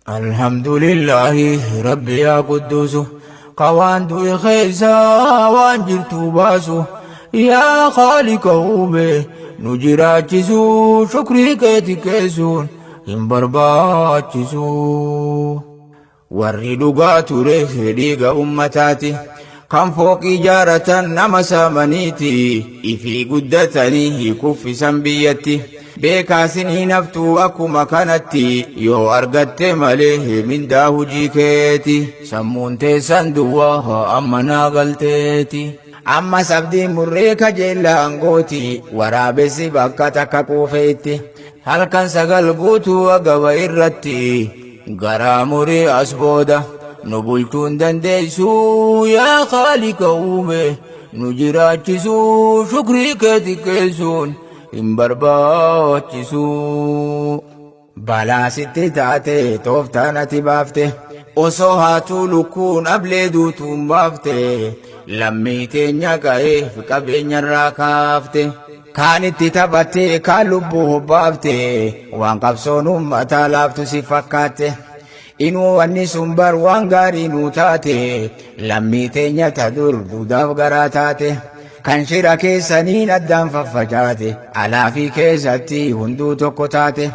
Alhamdulillaahi Rabbi yaa Qudduusu, ka waan du'e keessaa waan jirtu baasu, yaa Khaaliqa uume nu jiraachisu, shukrii kee xiqqeessuun hin barbaachisu. Warri dhugaa ture dhiiga ummataati. Kan fooqii ijaaratan nama saamaniiti. Ifii guddatanii kuffisan biyyatti. Beekaasin hin haftuu akkuma kanatti yoo argatte malee mindaa hojii keeti. Sammuun teessan duwwaa amma naa galteeti. Amma sabdiin murree kajeella aangooti. Waraabessi bakka takka quufeetti. Halkan 9 guutuu agaba irratti garaa murii as booda nu bulchuun dandeessu, yaa Khaalika uume nu jiraachisu, shukrii kee xiqqeessuun hin barbaachisu. Balaa sitti taate tooftaan ati baafte, osoo haatuu lukkuun ablee duutuun baafte, lammii teenya ga'eef qabeenyarraa kaafte. Kaan itti taphattee kaan lubbuu hobbaafte, waan qabsoon uummataa laaftu si fakkaatte. Inuu wanni sun bar waan gaarii nuu taate, lammii teenya ta dur duudaaf garaa taate. Kan shira keessaniin addaan faffacaate, alaa fi keessatti hunduu tokko taate.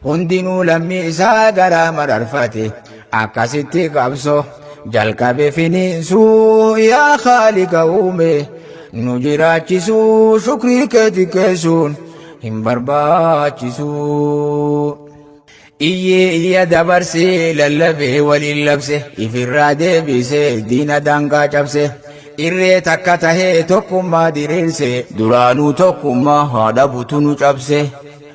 Hundinuu lammii isaa garaa mararfate, akkasitti qabsoo jalqabe finiinsuu, yaa Khaalika uume nu jiraachisuu, shukrii kee xiqqeessuun hin barbaachisu. Iyyee iyya dabarsee lallabee waliin labse, ifirraa deebisee diina daangaa cabse, irree takka tahee tokkummaa diriirse, duraanuu tokkummaa haadha butu nu cabse.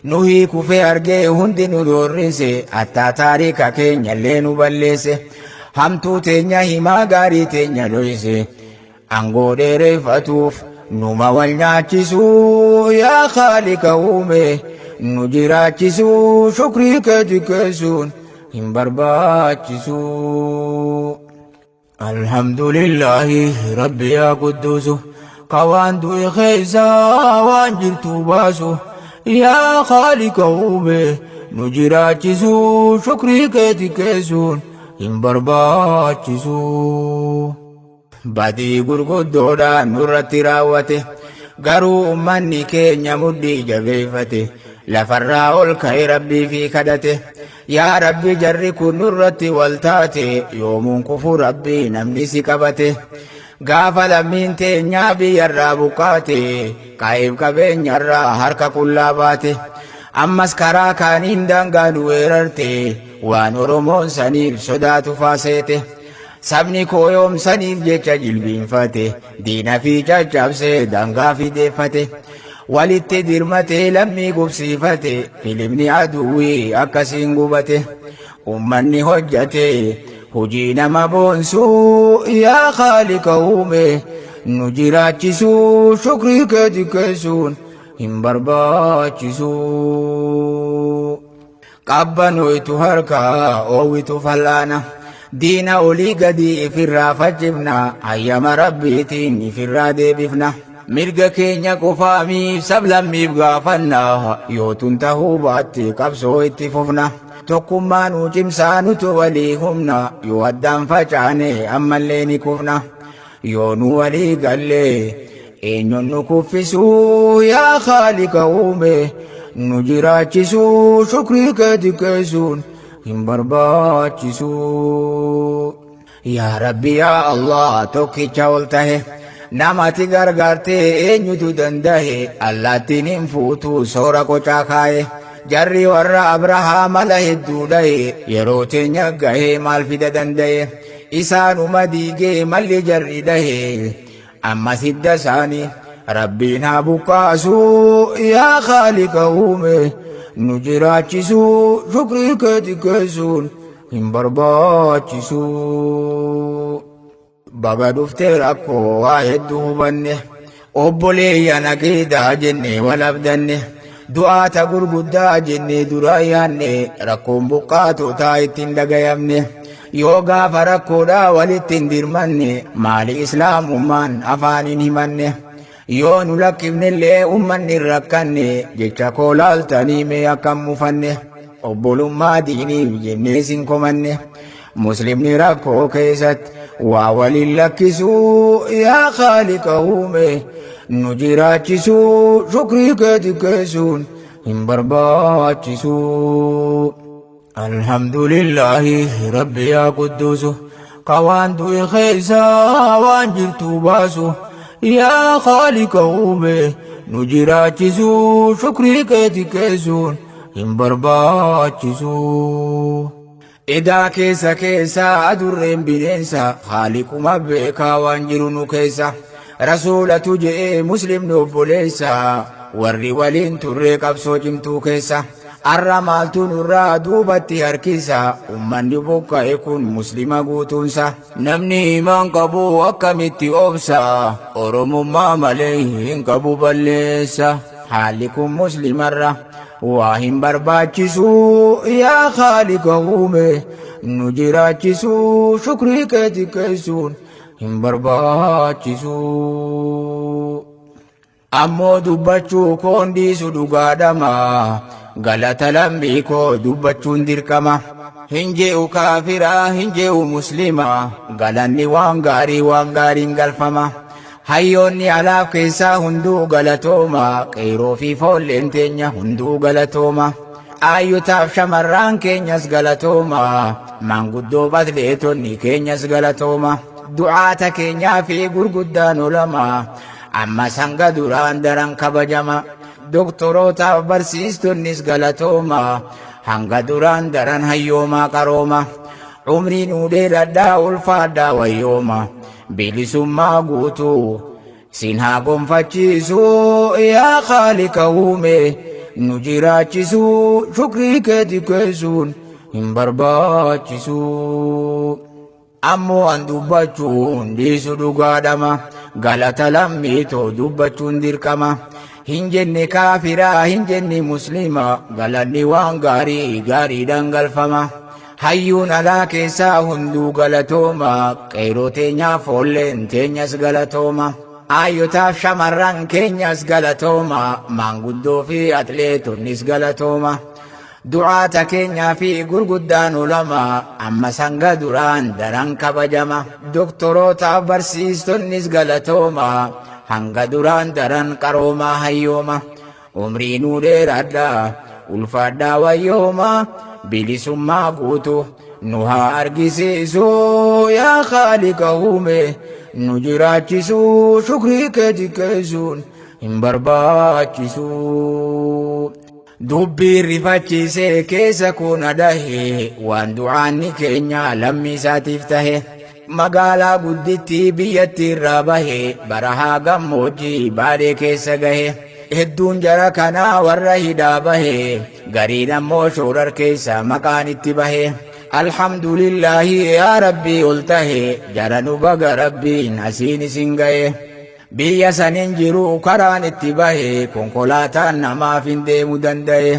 Nuhii kufee argee hundi nu roorrise, hattaa taarika keenyallee nu balleesse. Hamtuu teenya himaa gaarii teenya dhoyse, aangoo dheereffatuuf numa wal nyaachisu, yaa Khaalika uume nu jiraachisu, shukrii kee xiqqeessuun hin barbaachisu. Alhamdulillaahi Rabbi yaa Qudduusu, ka waan du'e keessaa waan jirtu baasu, yaa Khaalika uume nu jiraachisu, shukrii kee xiqqeessuun hin barbaachisu. Badii gurguddoodhaan nurratti raawwate, garuu ummanni keenya mudhii jabeeffate, lafarraa ol ka'e Rabbii fi kadhate. Yaa Rabbi, jarri kun nurratti wal taate, yoomuun kufu Rabbii namni si qabate. Gaafa lammiin teenyaa biyyarraa buqqaate, qaa'eef qabeenyarraa harka qullaa baate. Ammas karaa kaaniin daangaa nu weerarte, waan Oromoon saniif sodaatu faaseete. Sabni koo yoomsaniif jecha jilbiinfate, diina fi caccabsee daangaa fideeffate. Walitti dirmatee lammii gubsiifate, filimni aduwwii akkasiin gubate. Ummanni hojjate hojii nama boonsuu, yaa Khaalika uume nu jiraachisuu, shukrii kee xiqqeessuun hin barbaachisu. Qabbanooytu harkaa oowwitu fal'aana. Diina olii gadi ifirraa faccifna, hayyama Rabbiitiin ifirraa deebifna. Mirga keenya qofaamiif sablammiif gaafanna, yoo tun tahuu baatte qabsoo itti fufna. Tokkummaa nuu cimsaa nutu walii humna, yoo addaan facaane ammallee ni kufna. Yoo nu walii galle eenyuun nu kuffisuu, yaa Khaalika uume nu jiraachisuu, shukrii kee xiqqeessuun hin barbaachisu. Yaa Rabbi yaa Allah tokkicha ol tahe, namati gargaartee eenyutu dandahe? Allaattiin hin fuutu soora qocaa kaaye. Jarri warra Abrahaa mala hedduu dhahe, yeroo teenya gahee maal fida danda'e? Isaanuma diigee malli jarri dhahe, amma sidda isaanii Rabbiin haa buqqaasu, yaa Khaalika uume nu jiraachisu, shukrii kee xiqqeessuun hin barbaachisu. Baga dhuftee rakkoo waa hedduu hubanne, obboleeyyan aqiidaa jennee wal abdanne, du'aata gurguddaa jennee dura yaanne, rakkoon buqqaatotaa ittiin dhagayamne. Yoo gaafa rakkoodhaa walitti hin dirmanne, maali islaamummaan afaan hin himanne? Yoo nu lakkifnellee ummanni hin rakkanne, jecha koo laaltanii mee akkam mufanne? Obbolummaa diiniif jennee sin komanne. Muslimni rakkoo keessatti waa waliin lakkisuu, yaa Khaaliqa uume nu jiraachisuu, shukrii keeti keessuun hin barbaachisuu. Alhamdulillahi Rabbi yaa Qudduusu, ka waan du'e keessaa waan jirtu baasu, yaa Khaaliqa uume nu jiraachisuu, shukrii keeti keessuun hin barbaachisuu. Edaa keessa keessa adurreen bineensa, Haaliquma beekaa waan jiru nu keessa. Rasuulatu je'ee muslimni obboleessa, warri waliin turree qabsoo cimtuu keessa. Arra maaltu nurraa duubatti harkisa? Ummanni buqqa'e kun muslima guutuunsa. Namni imaan qabu akkamitti obsa? Oromummaa malee hin qabu balleessa. Haalli kun muslimarra waa hin barbaachisu, yaa Khaaliqa uume nu jiraachisu, shukrii keeti keessuun hin barbaachisu. Ammoo dubbachuu koon dhiisu dhugaadhama, galata lammii koo dubbachuun dirqama. Hin je'u kaafiraa, hin je'u muslima, galanni waan gaarii waan gaariin galfama. Hayyoonni alaaf keessaa hunduu galatooma, qeeroo fi foolleen teenya hunduu galatooma. Aayyotaaf shamarraan keenyas galatooma, maanguddoo atleetonni keenyas galatooma. Du'aata keenyaa fi gurguddaan olama, amma sanga duraan daran kabajama. Doktorootaaf barsiistonnis galatooma, hanga duraan daran hayyoomaa qarooma. Umrii nuu dheeradhaa, ulfaadhaa, wayyooma. Bilisummaa guutuu sin haa gonfachiisu, yaa Khaaliqa uume nu jiraachisu, shukrii keeti keessuun hin barbaachisu. Ammoo an dubbachuun dhiisu dhugaadhama, galata lammiitoo dubbachuun dirqama. Hin jenne kaafiraa, hin jenne muslima, galanni waan gaarii gaariidhaan galfama. Hayyuun alaa keessaa hunduu galatooma, qeeroo teenyaaf foolleen teenyas galatooma. Aayyotaaf shamarran keenyas galatooma, maanguddoo fi atleetonnis galatooma. Du'aata keenyaa fi gurguddaan ulama, amma sanga duraan daran kabajama. Doktorootaaf barsiistonnis galatooma, hanga duraan daran qaroomaa hayyooma. Umrii nuu dheeradhaa, ulfaadhaa, wayyooma. Bilisummaa guutuu nu haa argisiisu, yaa Khaaliqa uume nu jiraachisu, shukrii keeti keessuun hin barbaachisu. Dubbii rifachiisee keessa kun adahe, waan du'aanni keenya lammii isaatiif tahe. Magaalaa guddittii biyyatti irraa bahe, barahaa gammoojjii Baalee keessa gahe. Hedduun jara kanaa warra hidhaa bahe, gariin ammoo shoorar keessa maqaan itti bahe. Alhamdulillaahi yaa Rabbii ol tahe, jara nu baga Rabbiin asiin isin gahe. Biyya sanin jiru karaan itti bahe, konkolaataan namaaf hin deemu danda'e.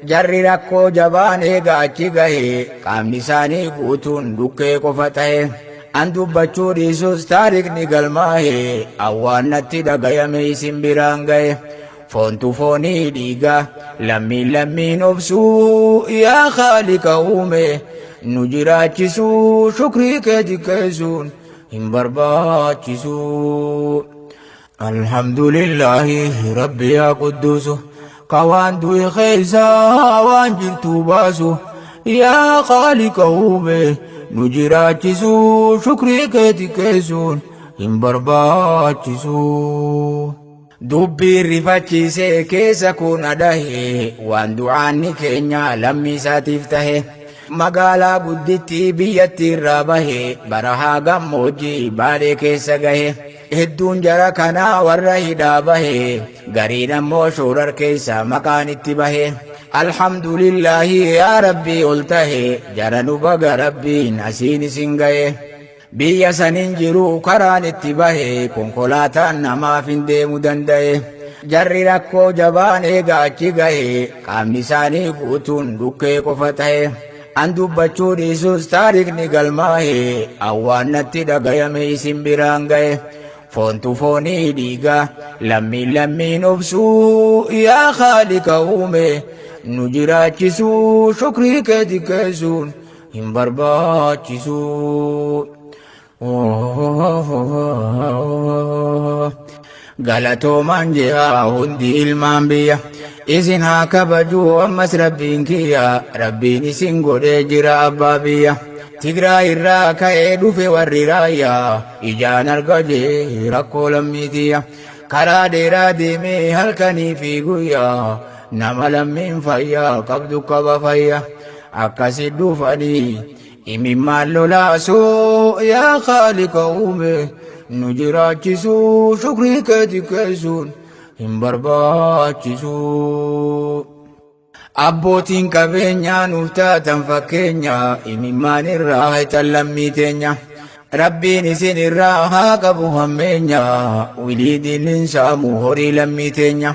Jarri rakkoo jabaan eega achi gahe, qaamni isaanii guutuun dhukkee qofa tahe. An dubbachuu dhiisus taarikni galmaahe, awwaannatti dhagayame isin biraan gahe. Foontu foonii dhiiga lammiin lammiin obsuu, yaa Khaaliqa uume nu jiraachisuu, shukrii keeti keessuun hin barbaachisu. Alhamdulillahi Rabbi yaa Qudduusu, ka waan du'e keessaa waan jirtu baasu, yaa Khaaliqa uume nu jiraachisu, shukrii keeti keessuun hin barbaachisu. Dubbii rifachiisee keessa kun adahe, waan du'aanni keenya lammii isaatiif tahe. Magaalaa guddittii biyyatti irraa bahe, barahaa gammoojjii Baalee keessa gahe. Hedduun jara kanaa warra hidhaa bahe, gariin ammoo shoorar keessa maqaan itti bahe. Alhamdulillaahi yaa Rabbii ol tahe, jara nu baga Rabbiin asiin isin gahe. Biyya sanin jiru karaan itti bahe, konkolaataan namaaf hin deemu danda'e. Jarri rakkoo jabaan eega achi gahe, qaamni isaanii guutuun dhukkee qofa tahe. An dubbachuu dhiisus taarikni galmaahe, awwaannatti dhagayame isin biraan gahe. Foontu foonii dhiiga lammiin lammiin obsuu, yaa Khaaliqa uume Nu jiraachisuu shukrii kee xiqqeessuun hin barbaachisu. Galatoomaan jira hundi ilmaan biyya. Isin haa kabaju ammas rabbiin kiyya. Rabbiin isin godhee jira abbaa biyya. Tigraay irraa ka'ee dhufe warri raayyaa. Ijaan arga jee rakkoo lammiitiyya. Karaa dheeraa deemee halkanii fi guyyaa. Nama lammiin fayyaa qabdu qaba fayya. Akkasi dhufanii imimmaan lolaasuu yaa Khaaliqa uume nu jiraachisuu shukrii kee xiqqeessuun hin barbaachisu. Abbootiin qabeenyaa nuuf taatan fakkeenya imimmaan irraa hixan lammii teenya. Rabbiin isin irraa haa qabu hammeenya wilii diinni saamu horii lammii teenya.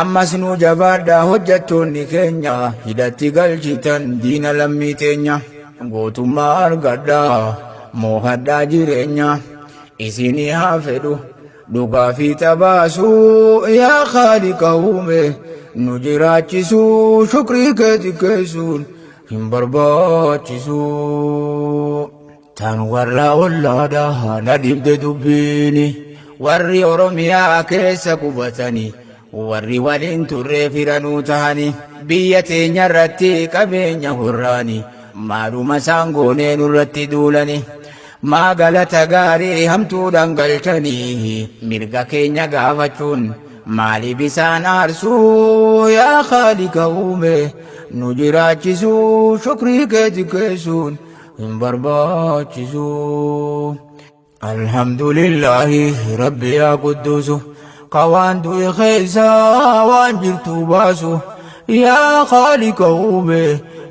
Ammas nu jabaadhaa hojjettoonni keenya hidhatti galchitan diina lammii teenya. Gootummaa argadhaa moohadhaa jireenya isinii haa fedhu dhugaa fi tabaasuu yaa Khaaliqa uume nu jiraachisuu shukrii kee xiqqeessuun hin barbaachisu. Tan warra ollaadhaa na dhibde dubbiini warri Oromiyaa keessa qubatanii warri waliin turree firanuu tahanii biyya teenya irratti qabeenya horraanii maaluma isaan goonee nurratti duulanii maa galata gaarii hamtuudhaan galchanii mirga keenya gaafachuun maaliif isaan aarsuu yaa Khaaliqa uume nu jiraachisuu shukrii kee xiqqeessuun hin barbaachisu. Alhamdulillahi rabbi yaa qudduusu ka waan du'e keessaa waan jirtu baasu yaa Khaaliqa uume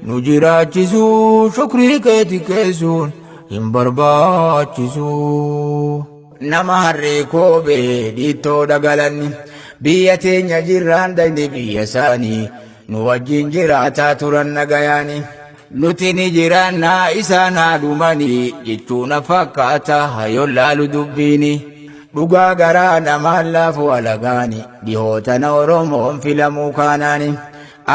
nu jiraachisuu shukrii kee xiqqeessuun hin barbaachisu. Nama harree koobee dhiittoo dhagalanni biyya teenya jirraan dayne biyya isaanii nu wajjin jiraataa turan nagayaani. Nuti ni jiraannaa isaan haa dhumanii jechuun fakkaata hayoon laalu dubbiini. Dhugaa garaa namaan laafu alagaani dhihootana Oromoon filamuu kaanaani.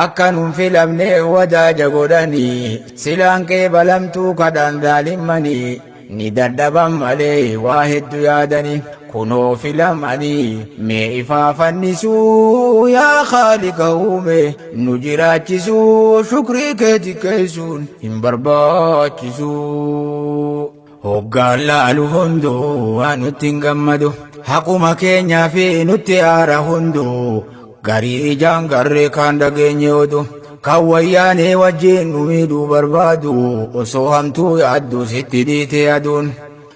Akka nun filamne wadaaja godhanii silaan qeebalamtuu kadhaan daalimmanii ni dadhaban malee waa hedduu yaadanii kunoo filamanii mee ifaa fannisuu yaa Khaaliqa uume nu jiraachisuu shukrii kee xiqqeessuun hin barbaachisu. Hoggaan laalu hunduu waan nutti hin gammadu haquma keenyaa fi nutti aara hunduu garii ijaan garree kaan dhageenye odu kan wayyaanee wajjin nu miidhuu barbaadu osoo hamtuu yaaddu sitti dhiite aduun.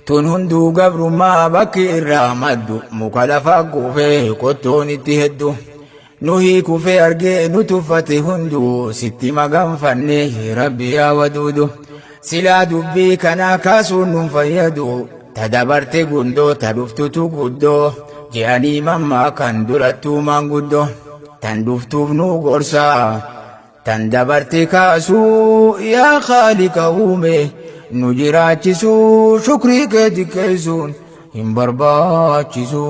Tun hunduu gabrummaa bakki irraa maddu muka lafa kuufee qottoon itti heddu. Nu hiikufee argee nu tuffate hunduu sitti maganfanne rabbi yaa waduudu. Silaa dubbii kanaa kaasuun nun fayyadu ta dabarte gundoo ta dhuftutu guddoo je'anii mammaa kan durattuu maanguddoo tan dhuftuuf nu gorsaa tan dabarte kaasuu yaa Khaaliqa uume nu jiraachisuu shukrii kee xiqqeessuun hin barbaachisu.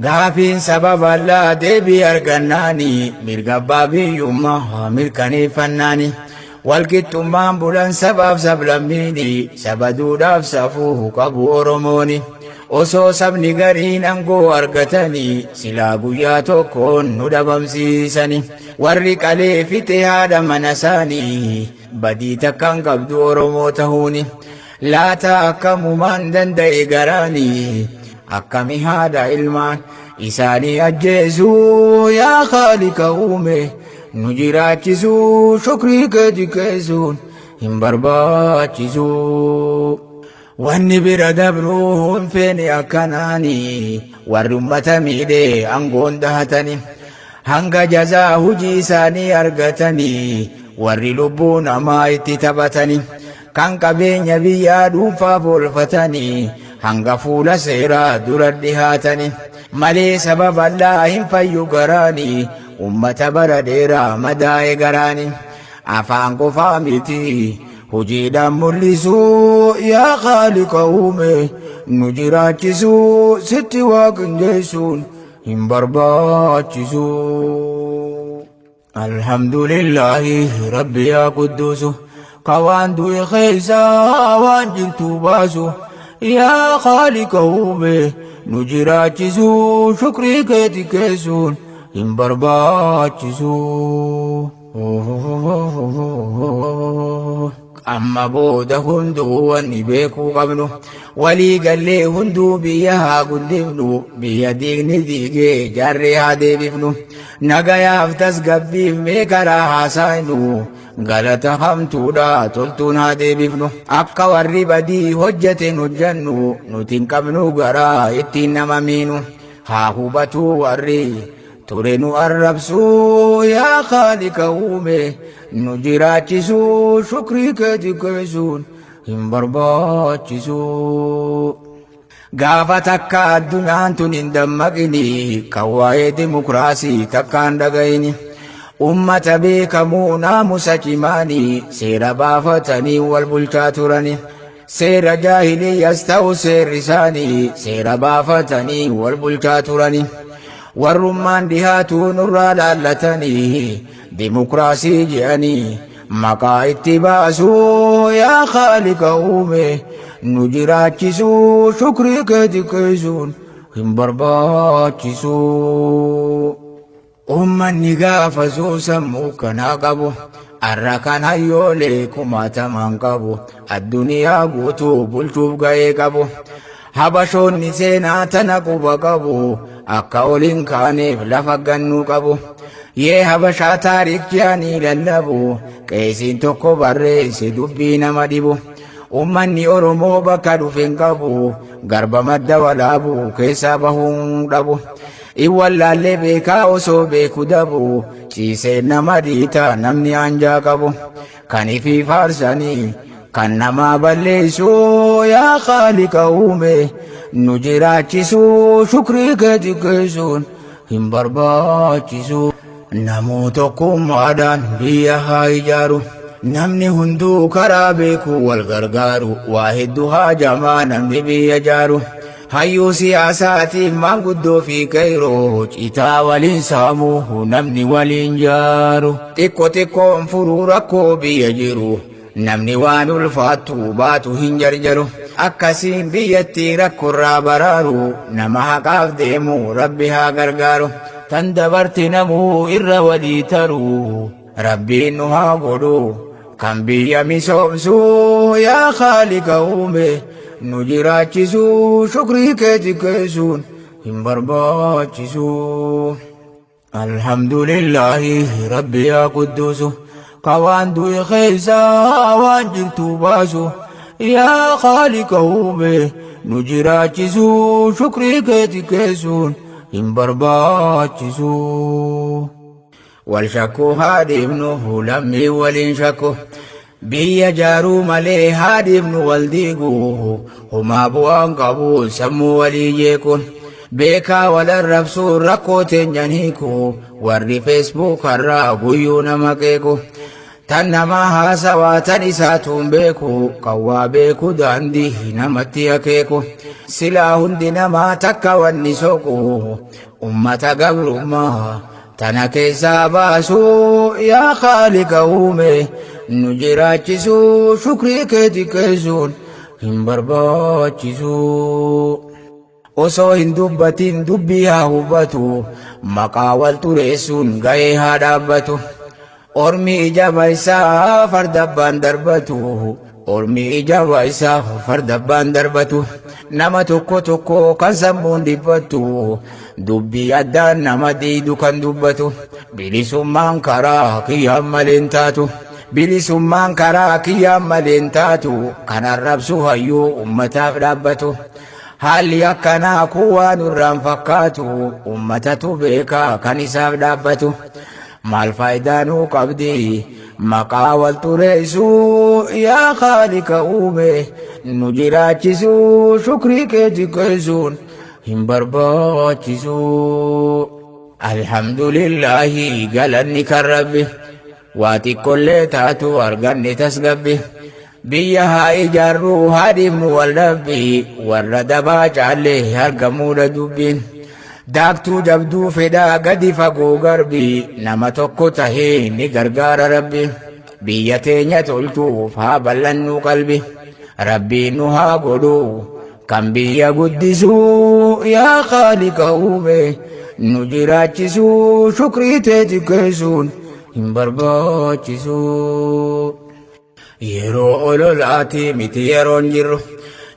Gaafiin sababa allaa deebii argannaani mirga abbaa biyyummaa mirkaneeffannaani. Walqixxummaan bulan sabaaf sablammiini saba duudhaaf safuu qabu Oromooni. Osoo sabni gariin aangoo argatanii silaa guyyaa tokkoon nu dhabamsiisani. Warri qalee fixe haadha mana isaanii badii takkaan qabdu Oromoo tahuuni. Laata akkamumaan danda'e garaanii akkami haadha ilmaan isaanii ajjeesuu yaa Khaaliqa uume nu jiraachisuu shukrii kee xiqqeessuun hin barbaachisu. Wanni bira dabruu hin feene akkanaani warri ummata miidhee aangoon dahatani hanga jazaa hujii isaanii argatanii warri lubbuu namaa itti taphatani kan qabeenya biyyaa dhuunfaaf oolfatanii hanga fuula seeraa dura dhihaatani malee sababa allaa hin fayyu garaani ummata bara dheeraa madaa'e garaani afaan qofaa miti hojiidhaan mul'isuu yaa Khaaliqa uume nu jiraachisuu sitti waaqinjeessuun hin barbaachisu. Alhamdulillaahi rabbi yaa qudduusu ka waan du'e keessaa waan jirtu baasu yaa khaaliqa uume nu jiraachisu shukrii keeti keessuun hin barbaachisu. Amma booda hunduu wanni beekuu qabnu walii gallee hunduu biyya haa guddifnu biyya diigni diigee jaarree haa deebifnu nagayaaf tasgabbiif mee karaa haasaaynu galata hamtuudha toltuun haa deebifnu akka warri badii hojjateen hojjannu nuti hin qabnu garaa ittiin nama miinu haa hubatuu warri ture nu arrabsuu yaa khaalika uume nu jiraachisuu shukrii keeti keessuun hin barbaachisu. Gaafa takka addunyaan tun hin dammaqini kan waa'ee dimokiraasii takkaan dhagayini. Ummata beekamuu naamusa cimaanii seera baafatanii wal bulchaa turani. Seera jaahiliyyas ta'u seerri isaanii seera baafatanii wal bulchaa turani. Warrummaan dhihaatu nurraa laallatanii dimokiraasii jedhanii maqaa itti baasuu yaa khaalika uume nu jiraachisuu shukrii keeti keessuun hin barbaachisu. Uummanni gaafa sammuu kanaa qabu har'a kan hayyoolee kumaatamaan qabu addunyaa guutuu bulchuuf ga'ee qabu. Habashoonni seenaa tana quba qabu akka oliin kaaneef lafa gannuu qabu. Yee habashaa taarikchaanii lallabu qeesiin tokko barreesse dubbii nama dhibu. Uummanni Oromoo bakka dhufe hin qabu garba madda walaabu keessaa bahuun dhabu. Iwwallaallee beekaa osoo beeku dabu ciisee nama dhiita namni anjaa qabu. Kan ifii faarsanii kan namaa balleessu yaa khaalika uume nu jiraachisuu shukrii keeti keessuun hin barbaachisu. Namuu tokkummaadhaan biyya haa ijaaru. Namni hunduu karaa beeku wal gargaaru waa hedduu haa jamaa namni biyya jaaru. Hayyuu siyaasaatiif maanguddoo fi qeyroo citaa waliin saamuu namni waliin jaaru. Xiqqoo xiqqoon furuu rakkoo biyya jiru. Namni waan ulfaattu baatu hin jarjaru. Akkasiin biyyattii rakkoorraa baraaru nama haqaaf deemu rabbi haa gargaaru. Tan dabarti namuu irra walii taru rabbiin nu haa godhu. Kan biyya misoomsu yaa khaalika uume nu jiraachisuu shukrii keeti keessuun hin barbaachisu. Alhamdulillaahi rabbi yaa qudduusu ka waan du'e keessaa waan jirtu baasu yaa khaalika uume nu jiraachisuu shukrii keeti keessuun hin barbaachisu. Wal shakkuu haa dhiifnu lammii waliin shakku biyya jaaruu malee haa dhiifnu wal diigu homaa bu'aan qabu sammuu walii jeequun. Beekaa wal arrabsuun rakkoo teenyan hiiku warri feesbuuk irraa guyyuu nama qeequ. Tan nama haasawaa tan isaatuun beeku kan waa beeku daandii namatti akeeku. Silaa hundi namaa takka wanni soqu ummata gabrummaa tana keessaa baasuu yaa khaalika uume nu jiraachisuu shukrii keeti keessuun hin barbaachisu. Osoo hin dubbatin dubbii haa hubatu maqaa wal xureessuun ga'ee haa dhaabbatu. Ormi ija isaa farda abbaan darbatu. Ormi ija isaa farda abbaan darbatu. Nama tokko tokko kan sammuun dhiphattu dubbii addaan nama diidu kan dubbatu. Bilisummaan karaa kiyyaan malee hin taatu. Bilisummaan karaa kiyyaan malee hin taatu. Kan arrabsu hayyuu ummataaf dhaabbatu. Haalli akkanaa kun waan irraan fakkaatu ummatatu beekaa kan isaaf dhaabbatu. Maal faayidaa nuu qabdi maqaa wal xureessuu yaa khaalika uume nu jiraachisuu shukrii keeti keessuun hin barbaachisu. Alhamdulillaahi galanni kan rabbi waa xiqqollee taatu arganne tasgabbi. Biyya haa ijaarru haa dhiifnu wal dhabbi warra dabaa caallee argamuudha dubbiin. Daaktuu jabduu fedhaa gadi fagoo garbi, nama tokko tahee ni gargaara Rabbi. Biyya teenya tolchuuf haa bal'annu qalbi, Rabbiin nu haa godhu kan biyya guddisuu. Yaa Khaaliqa uume nu jiraachisuu, shukrii tee xiqqeessuun hin barbaachisu. Yeroo ololaati miti yeroon jirru,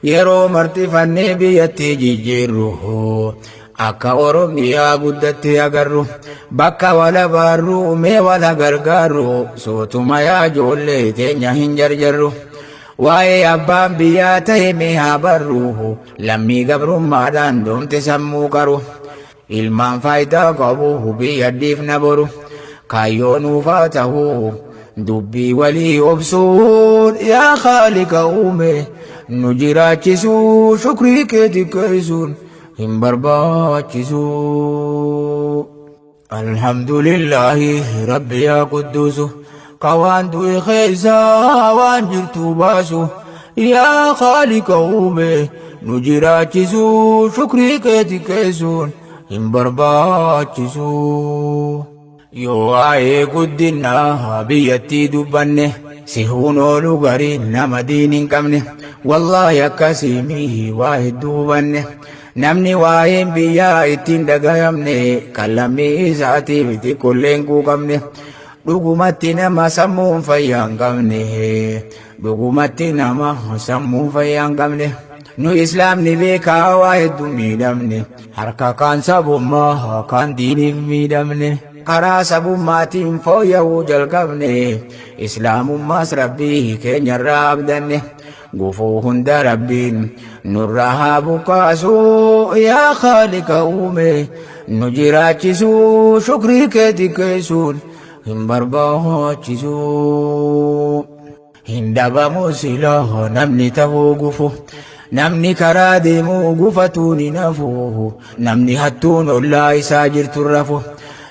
yeroo martifannee biyyatti jijjiirru, akka Oromiyaa guddatti agarru, bakka wala baarru mee wala gargaarru, sootuma yaa ijoollee teenya hin jarjarru. Waa'ee abbaan biyyaa ta'e mee haa barru, lammii gabrummaadhaan doomte sammuu qaru. Ilmaan faayidaa qabu biyya dhiifna boru, kaayyoo nuufaa ta'uu dubbii walii obsuun. Yaa Khaaliqa uume nu jiraachisuu, shukrii kee xiqqeessuun hin barbaachisu. Alhamdulillahi Rabbi yaa Qudduusu, ka waan du'e keessaa waan jirtu baasu. Yaa Khaaliqa uume nu jiraachisuu, shukrii kee xiqqeessuun hin barbaachisu. Yoo waa'ee guddinaa biyyattii dubbanne, sihuun oolu garii nama diin hin qabne. Wallaahi akkasii waa hedduu hubanne. Namni waa'een biyyaa ittiin dhagayamne, kan lammii isaatiif xiqqoolleen quuqamne, dhugumatti nama sammuun fayyaa hin qabne. Dhugumatti nama sammuun fayyaa hin qabne. Nu islaamni beekaa waa hedduu miidhamne, harka kaan sabummaa kaan diiniif miidhamne. Karaa sabummaatiin fooyya'uu jalqabne, islaamummaas Rabbii keenyarraa abdanne. Gufuu hunda Rabbiin nurraa haa buqqaasu. Yaa Khaaliqa uume nu jiraachisuu, shukrii kee xiqqeessuun hin barbaachisu. Hin dhabamu silaa namni ta'uu gufu. Namni karaa deemuu gufatuun hin hafu. Namni hattuun ollaa isaa jirtu rafu.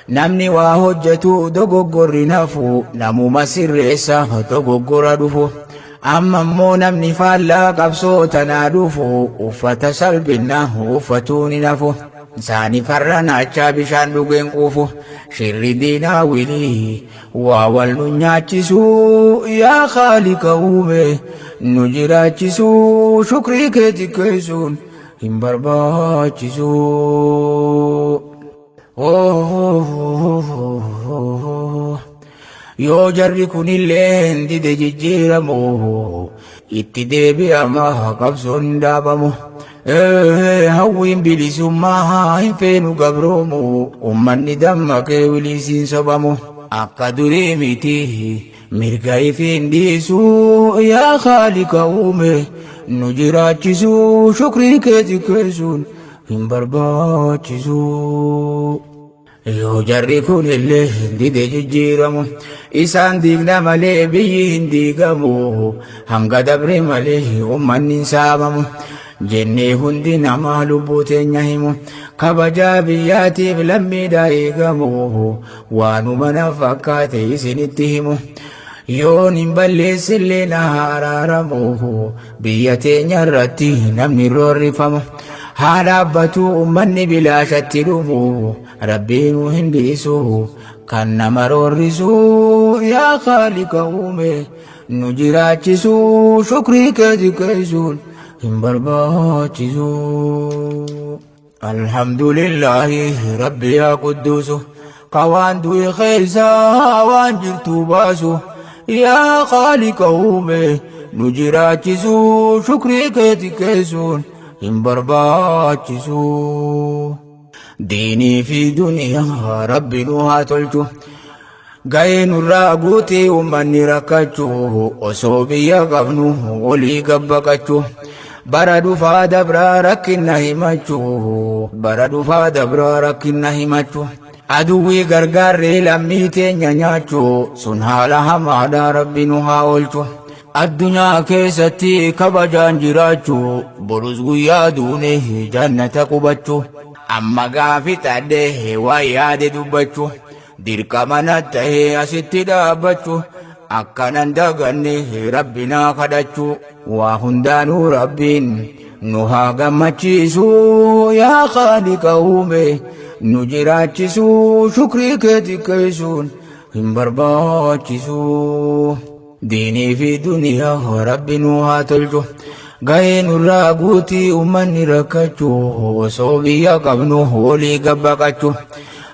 Namni waa hojjetu dogoggorri hin hafu. Namuma sirreessa dogoggora dhufu. Amma immoo namni faallaa qabsoo tanaa dhufu, uffata salphinaa uffatuun hin hafu. Isaanii farra naachaa bishaan dhugeen quufu. Shirri diinaa wilii waa wal nu nyaachisu. Yaa Khaaliqa uume nu jiraachisu, shukrii kee xiqqeessuun hin barbaachisu. Yoo jarri kunillee dide jijjiiramu, itti deebi'ama qabsoon hin dhaabamu. Hawwiin bilisummaa hin feenu gabroomu, ummanni dammaqee wilisiin sobamu. Akka durii miti mirga ifiin dhiisu. Yaa Khaaliqa uume nu jiraachisu, shukrii kee xiqqeessuun hin barbaachisu. Yoo jarri kunillee dide jijjiiramu, isaan diigna malee biyyi hin diigamu. Hanga dabre malee ummanni hin saamamu. Jennee hundi namaa lubbuu teenya himu. Kabajaa biyyaatiif lammiidhaa eegamu. Waanuma na fakkaate isinitti himu. Yoon hin balleessillee na araaramu. Biyya teenya irratti namni roorrifamu. Haa dhaabbatu ummanni bilaashatti dhumu. Rabbiin hin dhiisu kan nama roorrisu. Yaa Khaaliqa uume nu jiraachisu, shukrii kee xiqqeessuun hin barbaachisu. Alhamdulillahi Rabbi yaa Qudduusu, ka waan du'e keessaa waan jirtu baasu. Yaa Khaaliqa uume nu jiraachisu, shukrii kee xiqqeessuun hin barbaachisu. Diinii fi duniyaa Rabbi nu haa tolchu. Ga'ee nurraa guutee uummanni rakkachuu, osoo biyya qabnu olii gabbaqachuu. Bara dhufaa dabraa rakkina himachuu. Bara dhufaa dabraa rakkina himachuu. Aduwwii gargaarree lammii teenya nyaachuu, sun haala hamaadha Rabbi nu haa oolchu. Addunyaa keessatti kabajaan jiraachuu, borus guyyaa duune jannata qubachuu. Amma gaafi xadhee waa yaade dubbachuu, dirqama na ta'ee asitti dhaabbachuu. Akkanan daganne Rabbi naa kadhachuu. Waa hundaanuu Rabbiin Nu haa gammachiisu yaa Khaaliqa uume, nu jiraachisu shukrii kee xiqqeessuun hin barbaachisu. Diinii fi duniyaa Rabbi nu haa tolchu. Gahee nurraa guutii uummanni rakkachuu, osoo biyya qabnu walii gabbaqachuu.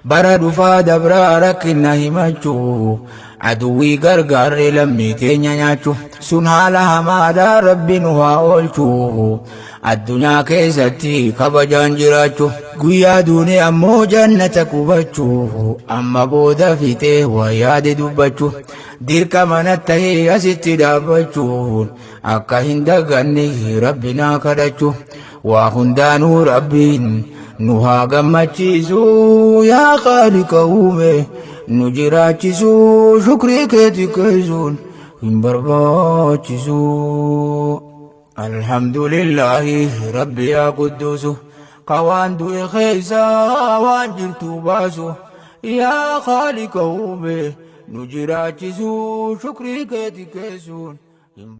Bara dhufaa dabraa rakkina himachuu, aduwwii gargaarree lammii teenya nyaachuu. Sun haala hamaadhaa Rabbi nu haa oolchuu. Addunyaa keessatti kabajaan jiraachuu. Guyyaa duune ammoo jannata qubachuu. Amma booda fixee waa yaade dubbachuu. Dirqama ta'ee asitti dhaabbachuun akka hin daganne Rabbi naa kadhachuu. Waa hundaanuu Rabbiin nu haa gammachiisu yaa Khaaliqa uume, nu jiraachisu shukrii kee xiqqeessuun hin barbaachisu. Alhamdulillahi Rabbi yaa Qudduusu, ka waan du'e keessaa waan jirtu baasu, yaa Khaaliqa uume, nu jiraachisu shukrii kee xiqqeessuun